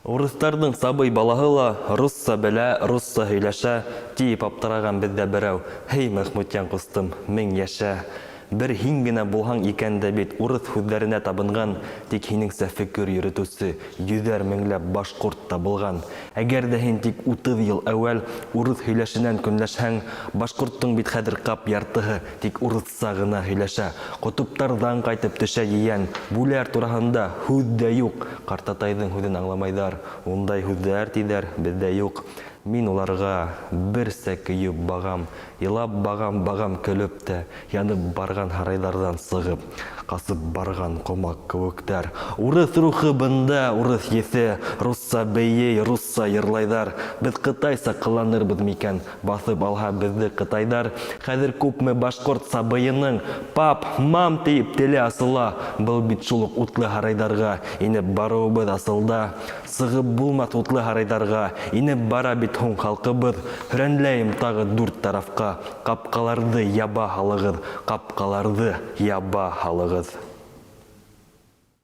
Урыҫтарҙың сабый балаһы ла русса белә, русса һөйләшә, тиеп аптыраған беҙҙә берәү. Һей, Мәхмүтйән ҡустым, мең йәшә! Бер һин генә булһаң икән дә бит урыҫ һүҙҙәренә табынған, тик һинеңсә фекер йөрөтөүсе йөҙәр меңләп башҡорт табылған. Әгәр ҙә һин тик 30 йыл әүәл урыҫ һөйләшенән көнләшһәң, башҡорттоң бит хәҙер ҡап яртыһы тик урыҫса ғына һөйләшә. Ҡотоптарҙан ҡайтып төшә ейән, бүләр тураһында һүҙ ҙә юҡ. Ҡартатайҙың һүҙен аңламайҙар, ундай һүҙҙәр, тиҙәр, беҙҙә юҡ. Мин уларға берсә көйөп бағам, илап бағам, бағам көлөп тә, янып барған һарайҙарҙан сығып, ҡасып барған ҡомаҡ кеүектәр. Урыҫ рухы бында, урыҫ еҫе, русса бейей, русса йырлайҙар. Беҙ ҡытайса ҡыланырбыҙ микән, Баҫып алһа беҙҙе ҡытайҙар, Хәҙер күпме башҡорт сабыйының Пап, мам тиеп теле асыла. Был бит шул уҡ утлы һарайҙарға Инеп барыуыбыҙ асылда. Сығып булмаҫ утлы һарайҙарға, Инеп бара бит һуң халҡыбыҙ. Һөрәнләйем тағы дүрт тарафҡа, Ҡапҡаларҙы яба һалығыҙ, Ҡапҡаларҙы яба һалығыҙ.